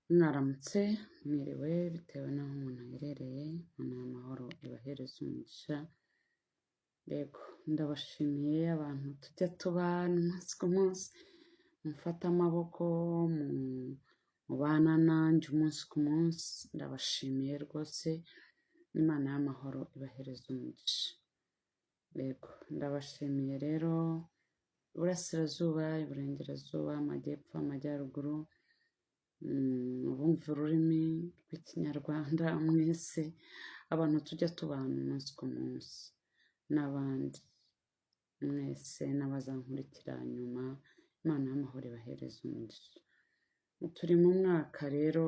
Mwaramutse, mwiriwe bitewe n'aho umuntu aherereye, Imana y'amahoro ibahereze umugisha. Yego, ndabashimiye abantu tujya tubana umunsi ku munsi, mufata amaboko, mubana nanjye umunsi ku munsi, ndabashimiye rwose, Imana y'amahoro ibahereze umugisha. Yego, ndabashimiye rero, Iburasirazuba, Iburengerazuba, Amajyepfo, Amajyaruguru, abumva ururimi rw'Ikinyarwanda mwese, abantu tujya tubana umunsi ku munsi n'abandi mwese n'abazankurikira nyuma, Imana y'amahoro ibahereze umugisha. Turi mu mwaka rero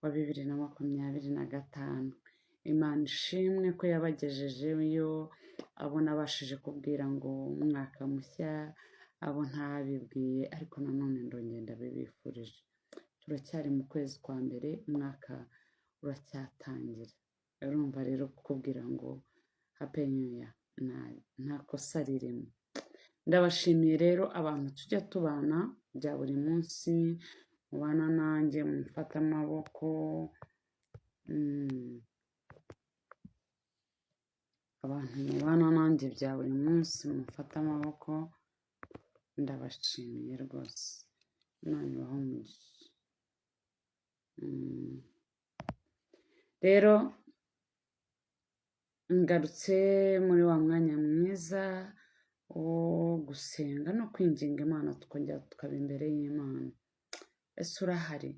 wa 2025, Imana ishimwe ko yabagejejeyo, abo nabashije kubwira ngo umwaka mushya, abo ntabibwiye ariko nanone ndongera ndabibifurije. Turacyari mu kwezi kwa mbere, umwaka uracyatangira. Urumva rero kukubwira ngo happy new year nta kosa ririmo. Ndabashimiye rero abantu tujya tubana bya buri munsi, mubana nanjye, mumfata amaboko, abantu mubana nanjye bya buri munsi mumfata amaboko, ndabashimiye rwose. Imana ibahe umugisha. Rero ngarutse muri wa mwanya mwiza wo gusenga no kwinginga Imana, tukongera tukaba imbere y'Imana. Ese urahari?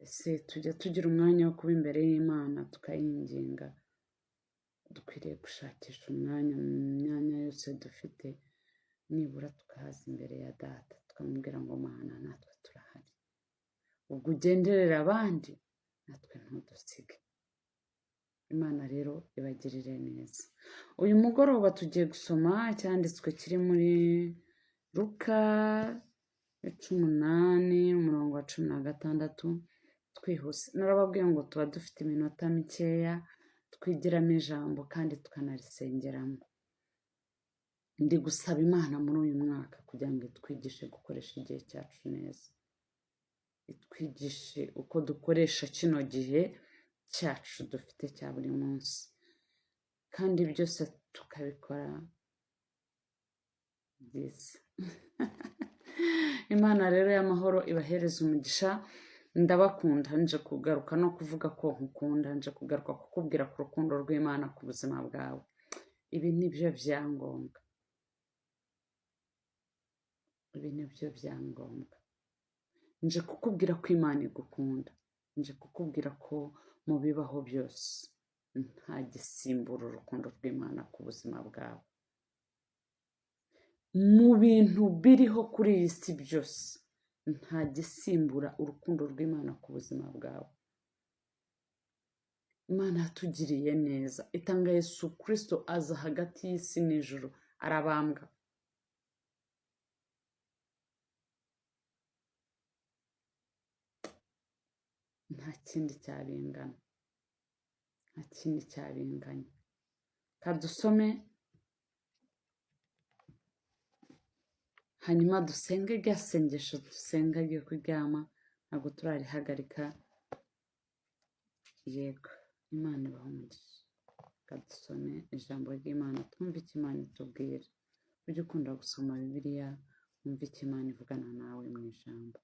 Ese tujya tugira umwanya wo kuba imbere y'Imana tukayinginga? Dukwiriye gushakisha umwanya mu myanya yose dufite, nibura tukaza imbere ya Data tukamubwira ngo Mana natwe turahari, ubwo ugenderera abandi natwe ntudusige. Imana rero ibagirire neza. Uyu mugoroba tugiye gusoma icyanditswe kiri muri Luka 18 umurongo wa 16, twihuse. Narababwiye ngo tuba dufite iminota mikeya twigiramo ijambo kandi tukanarisengeramo. Ndi gusaba Imana muri uyu mwaka kugira ngo itwigishe gukoresha igihe cyacu neza, itwigishe uko dukoresha kino gihe cyacu dufite cya buri munsi, kandi byose tukabikora byiza. Imana rero y'amahoro ibahereze umugisha. Ndabakunda, nje kugaruka no kuvuga ko nkukunda, nje kugaruka kukubwira ku rukundo rw'Imana ku buzima bwawe. Ibi ni byo byangombwa, ibi ni byo byangombwa. Nje kukubwira ko Imana igukunda, nje kukubwira ko mu bibaho byose nta gisimbura urukundo rw'Imana ku buzima bwawe. Mu bintu biriho kuri iyi si byose nta gisimbura urukundo rw'Imana ku buzima bwawe. Imana yatugiriye neza, itanga Yesu Kristo aza hagati y'isi n'ijuru arabambwa. Nta kindi cyabingana, nta kindi cyabinganya. Kadusome hanyuma dusenge rya sengesho dusenga ryo kuryama, ntabwo turarihagarika. Yego, Imana ibahe umugisha. Kadusome ijambo ry'Imana twumve icyo Imana itubwira. Ujye ukunda gusoma Bibiliya wumve icyo Imana ivugana nawe mu ijambo.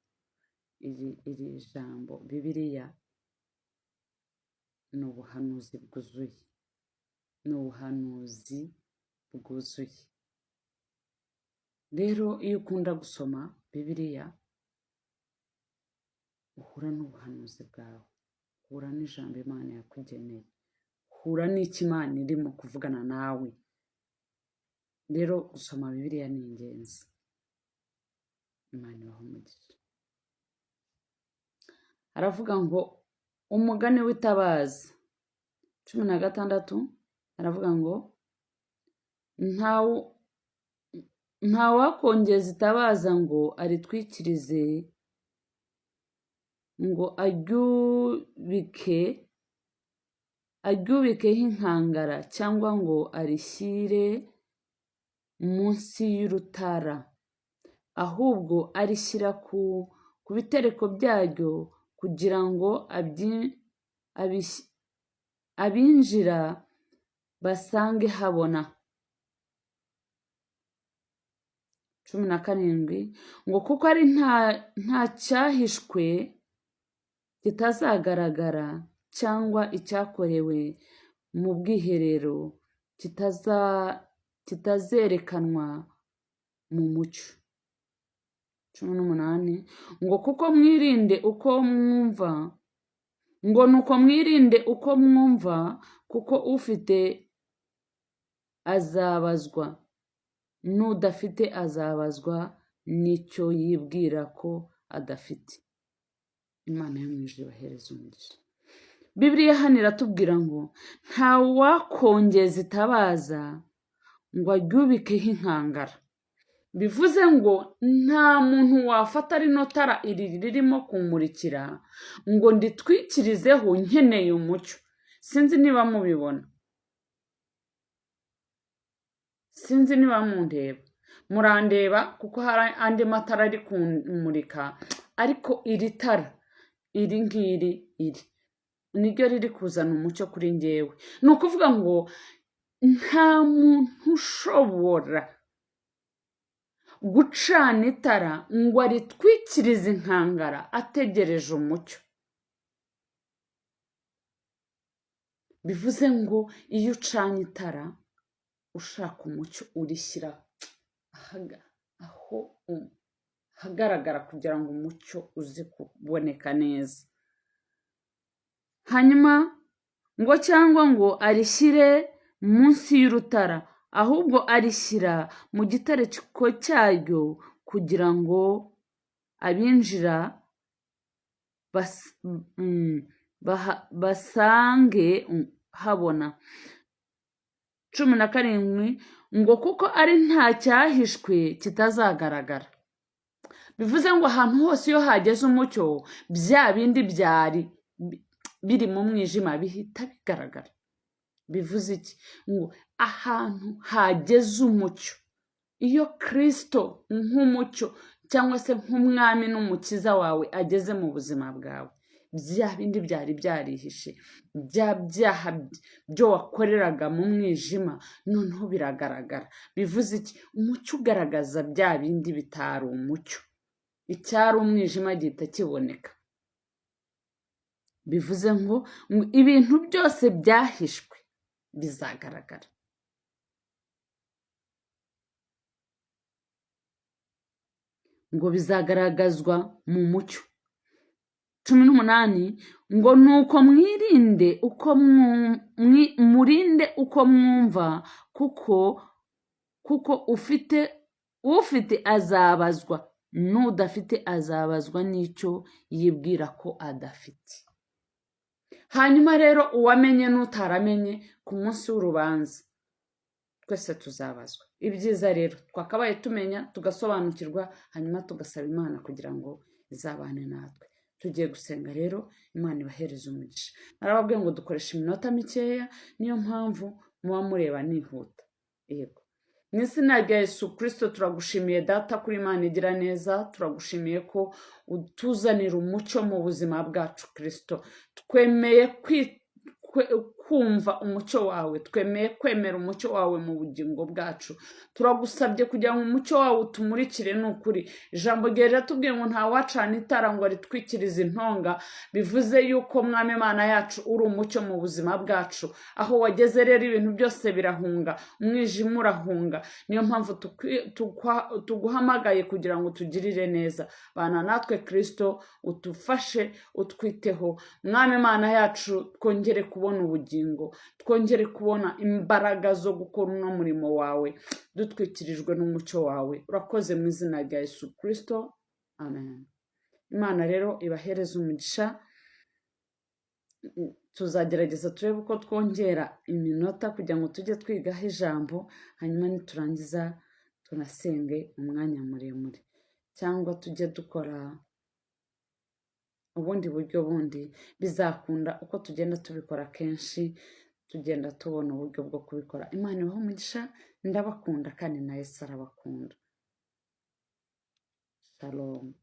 Iri jambo Bibiliya ni ubuhanuzi bwuzuye, ni ubuhanuzi bwuzuye. Rero iyo ukunda gusoma Bibiliya uhura n'ubuhanuzi bwawe, uhura n'ijambo Imana yakugeneye, uhura n'icyo Imana irimo kuvugana nawe. Rero gusoma Bibiliya ni ingenzi. Imana ibahe umugisha. Aravuga ngo umugani w'itabaza 16, aravuga ngo ntawakongeza itabaza ngo aritwikirize, ngo aryubikeho inkangara cyangwa ngo arishyire munsi y'urutara, ahubwo arishyira ku bitereko byaryo kugira ngo abinjira basange habona. 17, ngo kuko ari nta cyahishwe kitazagaragara, cyangwa icyakorewe mu bwiherero kitazerekanwa mu mucyo. 18, ngo kuko mwirinde uko mwumva, ngo nuko mwirinde uko mwumva, kuko ufite azabazwa, n'udafite azabazwa n'icyo yibwira ko adafite. Imana yo mu ijuru ibahereze umugisha. Bibiliya hano iratubwira ngo nta wakongeza itabaza ngo aryubikeho inkangara. Bivuze ngo nta muntu wafata rino tara iri ririmo kumurikira ngo nditwikirizeho nkeneye umucyo. Sinzi niba mubibona, sinzi niba mundeba, murandeba kuko hari andi matara ari kumurika, ariko iri tara iri ngiri iri niryo riri kuzana umucyo kuri njyewe. Ni ukuvuga ngo nta muntu ushobora gucana itara ngo aritwikirize inkangara ategereje umucyo. Bivuze ngo iyo ucanye itara ushaka umucyo urishyira aho ahagaragara kugira ngo umucyo uze kuboneka neza. Hanyuma ngo cyangwa ngo arishyire munsi y'urutara, ahubwo arishyira mu gitereko cyaryo kugira ngo abinjira basange habona. 17, ngo kuko ari nta cyahishwe kitazagaragara. Bivuze ngo ahantu hose iyo hageze umucyo, bya bindi byari biri mu mwijima bihita bigaragara. Bivuze iki? Ngo ahantu hageze umucyo, iyo Kristo nk'umucyo cyangwa se nk'umwami n'umukiza wawe ageze mu buzima bwawe, bya bindi byari byarihishe, bya byaha byo wakoreraga mu mwijima, noneho biragaragara. Bivuze iki? Umucyo ugaragaza bya bindi bitari umucyo, icyari umwijima gihita kiboneka. Bivuze ngo ibintu byose byahishwe bizagaragara. Ngo bizagaragazwa mu mucyo. 18, ngo nuko mwirinde uko murinde uko mwumva, kuko ufite azabazwa, n'udafite azabazwa n'icyo yibwira ko adafite. Hanyuma rero uwamenye n'utaramenye ku munsi w'urubanza twese tuzabazwa. Ibyiza rero twakabaye tumenya tugasobanukirwa, hanyuma tugasaba Imana kugira ngo izabane natwe. Tugiye gusenga rero, Imana ibahereze umugisha. Narababwiye ngo dukoresha iminota mikeya, niyo mpamvu muba mureba nihuta. Yego. Mu izina rya Yesu Kristo turagushimiye Data kuri Imana igira neza, turagushimiye ko utuzanira umucyo mu buzima bwacu Kristo. Twemeye kumva umucyo wawe, twemeye kwemera umucyo wawe mu bugingo bwacu. Turagusabye kugira ngo umucyo wawe utumurikire. Ni ukuri ijambo ryawe riratubwiye ngo nta wacana itara ngo aritwikirize intonga, bivuze yuko Mwami Imana yacu uri umucyo mu buzima bwacu. Aho wageze rero ibintu byose birahunga, umwijima urahunga. Niyo mpamvu tuguhamagaye kugira ngo utugirire neza. Bana natwe Kristo, utufashe, utwiteho. Mwami Imana yacu, twongere kubona ubugingo, twongere kubona imbaraga zo gukora uno murimo wawe, dutwikirijwe n'umucyo wawe. Urakoze mu izina rya Yesu Kristo, amen. Imana rero ibahereze umugisha. Tuzagerageza turebe uko twongera iminota kugira ngo tujye twigaho ijambo, hanyuma niturangiza tunasenge umwanya muremure, cyangwa tujye dukora ubundi buryo bundi. Bizakunda uko tugenda tubikora kenshi, tugenda tubona uburyo bwo kubikora. Imana ibahe umugisha, ndabakunda kandi na Yesu arabakunda. Shalom.